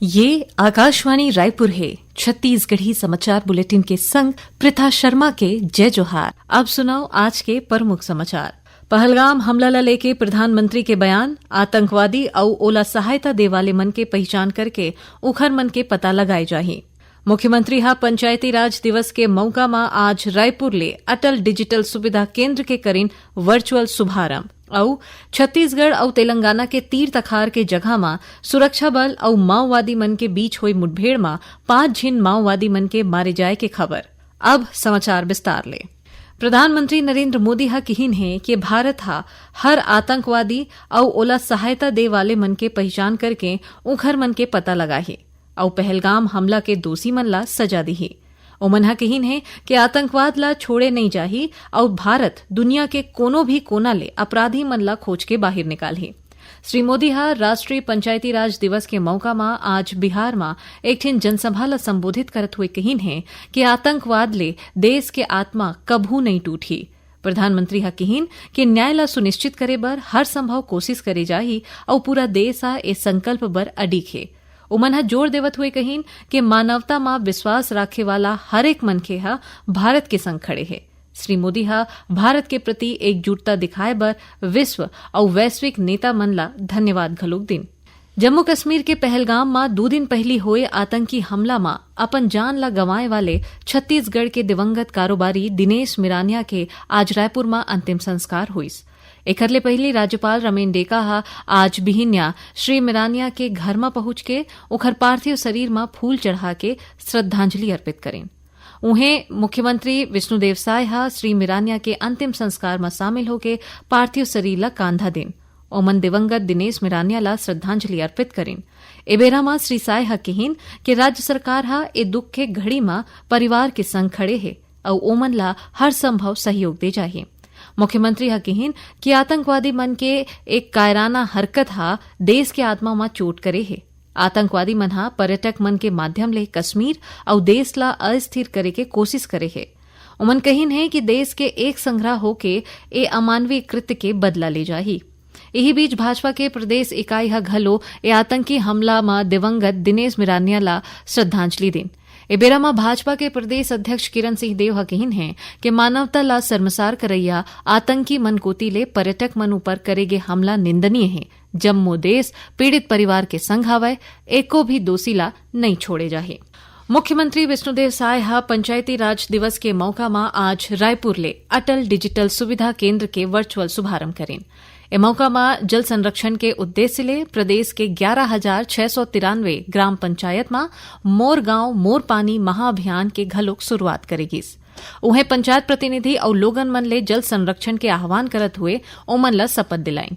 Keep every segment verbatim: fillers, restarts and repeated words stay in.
ये आकाशवाणी रायपुर हे। छत्तीसगढ़ी समाचार बुलेटिन के संग प्रिथा शर्मा के जय जोहार। अब सुनव आज के प्रमुख समाचार। पहलगाम हमला ला लेके प्रधानमंत्री के बयान, आतंकवादी अउ ओला सहायता दे वाले मन के पहिचान करके उखर मन के पता लगाए जाही। मुख्यमंत्री ह पंचायती राज दिवस के मउका म आज रायपुर ले अटल डिजिटल सुविधा केंद्र के करिन वर्चुअल शुभारंभ। अउ छत्तीसगढ़ अउ तेलंगाना के तीर तखार के जगह म सुरक्षा बल अउ माओवादी मन के बीच होए मुठभेड़ म पांच झिन माओवादी मन के मारे जाए के खबर। अब समाचार विस्तार ले। प्रधानमंत्री नरेंद्र मोदी ह किहिन हे कि भारत ह हर आतंकवादी अउ ओला सहायता दे वाले मन के पहिचान करके उखर मन के पता लगाही अउ पहलगाम हमला के दोषी मन ला सजा दिही। ओमन ह किहिन हे कि आतंकवाद ला छोड़े नइ जाही अउ भारत दुनिया के कोनो भी कोना ले अपराधी मन ला खोज के बाहिर निकालही। श्री मोदी ह राष्ट्रीय पंचायती राज दिवस के मउका म आज बिहार म एक ठिन जनसभा ल संबोधित करत हुए किहिन हे कि आतंकवाद ले देश के आत्मा कभू नइ टूटही। प्रधानमंत्री ह किहिन कि न्याय ल सुनिश्चित करे बर हर संभव कोशिश करे जाही अउ पूरा देश ह ए संकल्प बर अडिग हे। उमन ह जोर देवत हुए कहिन कि मानवता म विश्वास राखे वाला हर एक मनखे ह भारत के संग खड़े हे। श्री मोदी ह भारत के प्रति एकजुटता दिखाए बर विश्व अउ वैश्विक नेता मन ला धन्यवाद घलोक दिन। जम्मू कश्मीर के पहलगाम म दू दिन पहिली होए आतंकी हमला म अपन जान ला गंवाए वाले छत्तीसगढ़ के दिवंगत कारोबारी दिनेश मिरानिया के आज रायपुर म अंतिम संस्कार होइस। एखर ले पहिली राज्यपाल रमेन डेका ह आज बिहिनिया श्री मिरानिया के घर म पहुंच के ओखर पार्थिव शरीर म फूल चढ़ा के श्रद्धांजलि अर्पित करिन। उहें, मुख्यमंत्री विष्णुदेव साय ह श्री मिरानिया के अंतिम संस्कार म शामिल होके पार्थिव शरीर ल कांधा दिन। ओमन दिवंगत दिनेश मिरानिया ल श्रद्धांजलि अर्पित करिन। ए बेरा म श्री साय ह किहिन कि राज्य सरकार ह ए दुख के घड़ी म परिवार के संग खड़े हे अउ ओमन ल हर संभव सहयोग दे जाही। मुख्यमंत्री ह किहिन कि आतंकवादी मन के एक कायराना हरकत ह देश के आत्मा म चोट करे हे। आतंकवादी मन ह पर्यटक मन के माध्यम ले कश्मीर अउ देश ल अस्थिर करे के कोशिश करे हे। ओमन कहिन हे कि देश के एक संघरा होके ए अमानवीय कृत्य के बदला ले जाही। इही बीच भाजपा के प्रदेश इकाई ह घलो ए आतंकी हमला म दिवंगत दिनेश मिरानिया ला श्रद्धांजलि दिन। ए बेरा म भाजपा के प्रदेश अध्यक्ष किरण सिंह देव ह किहिन हे कि मानवता ला शर्मसार करैया आतंकी मन कोति ले पर्यटक मन ऊपर करे गे हमला निंदनीय हे। जम्मो देश पीड़ित परिवार के संग हवय, एको भी दोषी ला नइ छोड़े जाही। मुख्यमंत्री विष्णुदेव साय ह पंचायती राज दिवस के मौका म आज रायपुर ले अटल डिजिटल सुविधा केंद्र के वर्चुअल शुभारंभ करिन। ए मौका म जल संरक्षण के उद्देश्य ले प्रदेश के ग्यारह हजार छह सौ तिरानवे ग्राम पंचायत म मोर गांव मोर पानी महाअभियान के घलोक शुरुआत करे गिस। उहें, पंचायत प्रतिनिधि अउ लोगन मन ले जल संरक्षण के आह्वान करत हुए ओमन ल शपथ दिलाइन।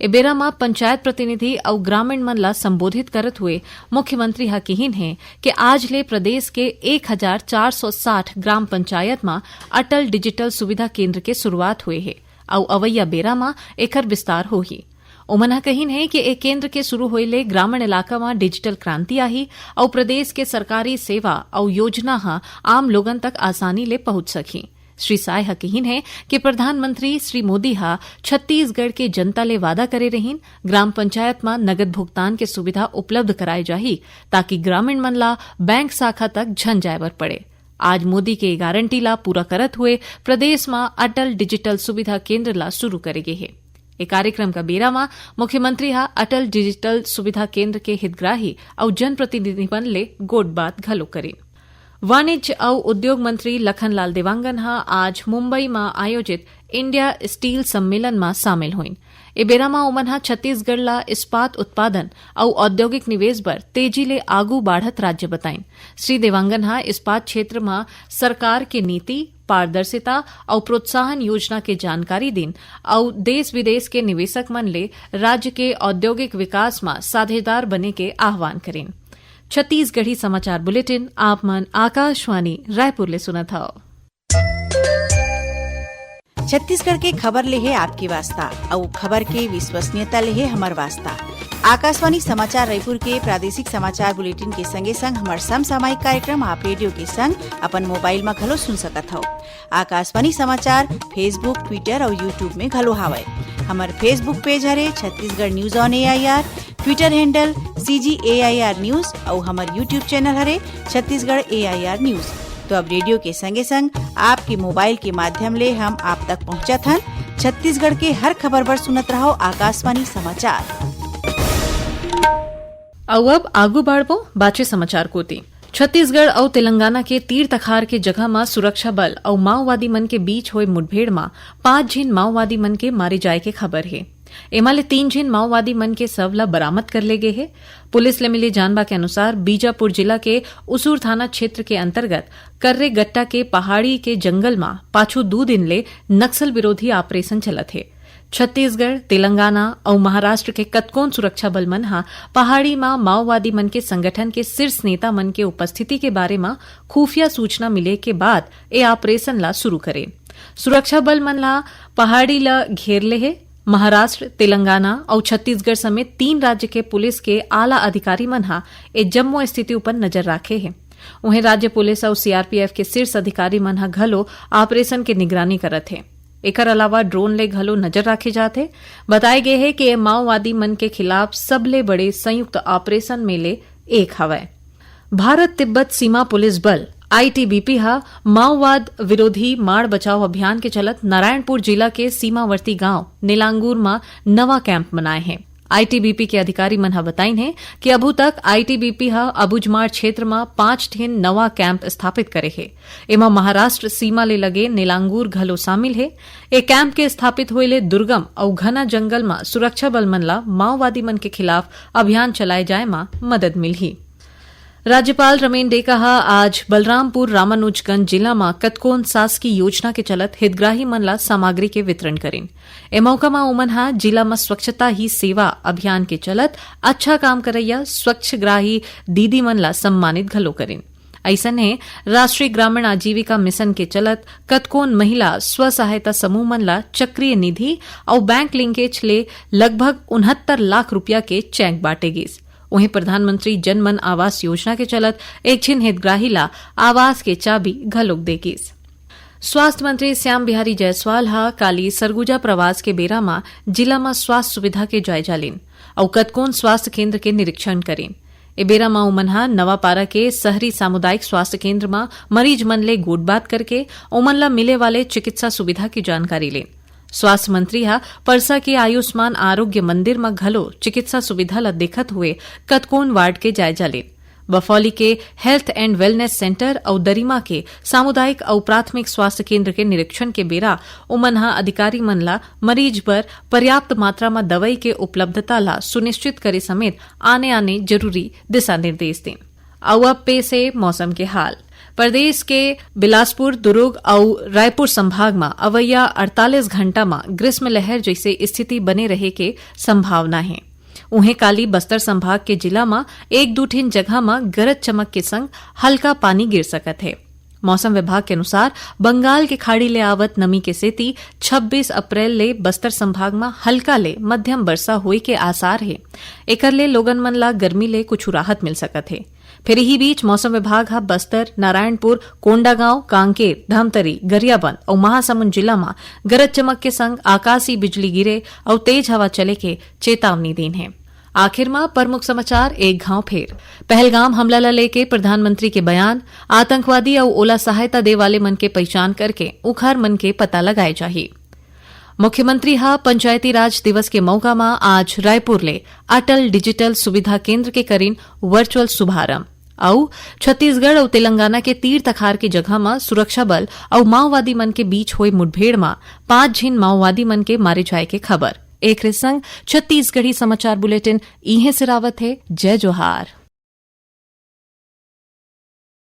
ए बेरा म पंचायत प्रतिनिधि अउ ग्रामीण मन ल संबोधित करत हुए मुख्यमंत्री ह किहिन हे कि आज ले प्रदेश के एक हजार चार सौ साठ ग्राम पंचायत म अटल डिजिटल सुविधा केंद्र के शुरुआत हुए हे अउ अवइया बेरा म एकर विस्तार होही। ओमन ह कहिन हे कि ए केंद्र के शुरू होए ले ग्रामीण इलाका म डिजिटल क्रांति आही अउ प्रदेश के सरकारी सेवा अउ योजना ह आम लोगन तक आसानी ले पहुंच सकही। श्री साय ह किहिन हे कि प्रधानमंत्री श्री मोदी ह छत्तीसगढ़ के जनता ले वादा करे रहिन, ग्राम पंचायत म नगद भुगतान के सुविधा उपलब्ध कराए जाही, ताकि ग्रामीण मन ला बैंक शाखा तक झन जाए बर पड़े। आज मोदी के गारंटी ला पूरा करत हुए प्रदेश म अटल डिजिटल सुविधा केंद्र ला शुरू करे गे हे। ए कार्यक्रम का बेरा म मुख्यमंत्री ह अटल डिजिटल सुविधा केंद्र के हितग्राही अउ जनप्रतिनिधि मन ले गोठ बात घलो करिन। वाणिज्य अउ उद्योग मंत्री लखनलाल देवांगन ह आज मुंबई म आयोजित इंडिया स्टील सम्मेलन म शामिल होइन। ए बेरा म ओमन ह छत्तीसगढ़ ला इस्पात उत्पादन अउ औद्योगिक निवेश बर तेजी ले आगू बाढ़त राज्य बताइन। श्री देवांगन ह इस्पात क्षेत्र म सरकार के नीति, पारदर्शिता अउ प्रोत्साहन योजना के जानकारी दिन अउ देश विदेश के निवेशक मन ले राज्य के औद्योगिक विकास म साझेदार बने के आह्वान करिन। छत्तीसगढ़ी समाचार बुलेटिन आप मन आकाशवाणी रायपुर ले सुनत हव। छत्तीसगढ़ के खबर ले हे आपके वास्ता, अउ खबर के विश्वसनीयता ले हे हमर वास्ता। आकाशवाणी समाचार रायपुर के प्रादेशिक समाचार बुलेटिन के संगे संग हमर समसामयिक कार्यक्रम आप रेडियो के संग अपन मोबाइल म घलो सुन सकत हव। आकाशवाणी समाचार Facebook, Twitter अउ YouTube में घलो हावय। हमर Facebook पेज हरे Chhattisgarh News on A I R। Twitter handle C G A I R News अउ हमर YouTube channel हरे Chhattisgarh A I R News। तो अब रेडियो के संगे संग आपके मोबाइल के माध्यम ले हम आप तक पहुंचत हन। छत्तीसगढ़ के हर खबर बर सुनत रहो आकाशवाणी समाचार। अउ अब आगू बाढ़बो बाचे समाचार कोति। छत्तीसगढ़ अउ तेलंगाना के तीर तखार के जगह म सुरक्षा बल अउ माओवादी मन के बीच होए मुठभेड़ म पांच झिन माओवादी मन के मारे जाए के खबर हे। एमा ले तीन झिन माओवादी मन के शव ल बरामद कर ले गे हे। पुलिस ले मिले जानबा के अनुसार, बीजापुर जिला के उसूर थाना क्षेत्र के अंतर्गत कर्रेगट्टा के पहाड़ी के जंगल म पाछू दू दिन ले नक्सल विरोधी ऑपरेशन चलत हे। छत्तीसगढ़, तेलंगाना अउ महाराष्ट्र के कतकोन सुरक्षा बल मन ह पहाड़ी म माओवादी मन के संगठन के शीर्ष नेता मन के उपस्थिति के बारे म खुफिया सूचना मिले के बाद ए ऑपरेशन ला शुरू करे। सुरक्षा बल मन ला पहाड़ी ला घेर ले हे। महाराष्ट्र, तेलंगाना अउ छत्तीसगढ़ समेत तीन राज्य के पुलिस के आला अधिकारी मन ह ए जम्मो स्थिति ऊपर नजर राखे हे। उहें, राज्य पुलिस अउ C R P F के शीर्ष अधिकारी मन ह घलो ऑपरेशन के निगरानी करत हे। एकर अलावा ड्रोन ले घलो नजर राखे जात हे। बताए गे हे कि ए माओवादी मन के खिलाफ सबले बड़े संयुक्त ऑपरेशन में ले एक हवय। भारत तिब्बत सीमा पुलिस बल, I T B P, ह माओवाद विरोधी माड़ बचाओ अभियान के चलत नारायणपुर जिला के सीमावर्ती गांव नीलांगूर म नवा कैंप बनाए हे। I T B P के अधिकारी मन ह बताइन हे कि अभू तक I T B P ह अबुझमाड़ क्षेत्र म पांच ठिन नवा कैंप स्थापित करे हे। एमा महाराष्ट्र सीमा ले लगे नीलांगूर घलो शामिल हे। ए कैंप के स्थापित होए ले दुर्गम अउ घना जंगल म सुरक्षा बल मन ला माओवादी मन के खिलाफ अभियान चलाए जाए म मदद मिलही। राज्यपाल रमेन डेका ह आज बलरामपुर रामानुजगंज जिला म कतकोन शासकीय योजना के चलत हितग्राही मन ला सामग्री के वितरण करिन। ए मौका म ओमन ह जिला म स्वच्छता ही सेवा अभियान के चलत अच्छा काम करइया स्वच्छग्राही दीदी मन ला सम्मानित घलो करिन। अइसने राष्ट्रीय ग्रामीण आजीविका मिशन के चलत कतकोन महिला स्व सहायता समूह मन ला चक्रीय निधि अउ बैंक लिंकेज ले लगभग उनहत्तर लाख रुपया के चेक बांटे गिस। उहें, प्रधानमंत्री जनमन आवास योजना के चलत एक झिन हितग्राही ला आवास के चाबी घलोक दे गिस। स्वास्थ्य मंत्री श्याम बिहारी जायसवाल ह काली सरगुजा प्रवास के बेरा म जिला म स्वास्थ्य सुविधा के जायजा लीन अउ कतकोन स्वास्थ्य केंद्र के निरीक्षण करिन। ए बेरा म ओमन ह नवापारा के शहरी सामुदायिक स्वास्थ्य केंद्र म मरीज मन ले गोठबात करके ओमन ल मिले वाले चिकित्सा सुविधा के जानकारी लीन। स्वास्थ्य मंत्री ह परसा के आयुष्मान आरोग्य मंदिर म घलो चिकित्सा सुविधा ल देखत हुए कतकोन वार्ड के जायजा लीन। बफौली के हेल्थ एंड वेलनेस सेंटर अउ दरिमा के सामुदायिक अउ प्राथमिक स्वास्थ्य केंद्र के निरीक्षण के बेरा ओमन ह अधिकारी मन ला मरीज बर पर्याप्त मात्रा म दवई के उपलब्धता ला सुनिश्चित करे समेत आने-आने जरूरी दिशा निर्देश दीन। अउ अब पेश हे मौसम के हाल। प्रदेश के बिलासपुर, दुर्ग अउ रायपुर संभाग म अवइया अड़तालीस घंटा म ग्रीष्म लहर जइसे स्थिति बने रहे के संभावना हे। उहें, काली बस्तर संभाग के जिला म एक दू ठिन जगह म गरज चमक के संग हल्का पानी गिर सकत हे। मौसम विभाग के अनुसार, बंगाल के खाड़ी ले आवत नमी के सेती छब्बीस अप्रैल ले बस्तर संभाग म हल्का ले मध्यम बरसा होए के आसार हे। एकर ले लोगन मन ला गर्मी ले कुछु राहत मिल सकत हे। फेर इही बीच मौसम विभाग ह बस्तर, नारायणपुर, कोंडागांव, कांकेर, धमतरी, गरियाबंद अउ महासमुंद जिला म गरज चमक के संग आकाशीय बिजली गिरे अउ तेज हवा चले के चेतावनी दीन हे। आखिर म प्रमुख समाचार एक घांव फेर। पहलगाम हमला ल लेके प्रधानमंत्री के बयान, आतंकवादी अउ ओला सहायता दे वाले मन के पहिचान करके उखर मन के पता लगाए जाही। मुख्यमंत्री ह पंचायती राज दिवस के मौका म आज रायपुर ले अटल डिजिटल सुविधा केंद्र के करिन वर्चुअल शुभारंभ। अउ छत्तीसगढ़ अउ तेलंगाना के तीर तखार के जगह म सुरक्षा बल अउ माओवादी मन के बीच होए मुठभेड़ म पांच झिन माओवादी मन के मारे जाए के खबर। एकरे संग छत्तीसगढ़ी समाचार बुलेटिन इहें सिरावत हे। जय जोहार।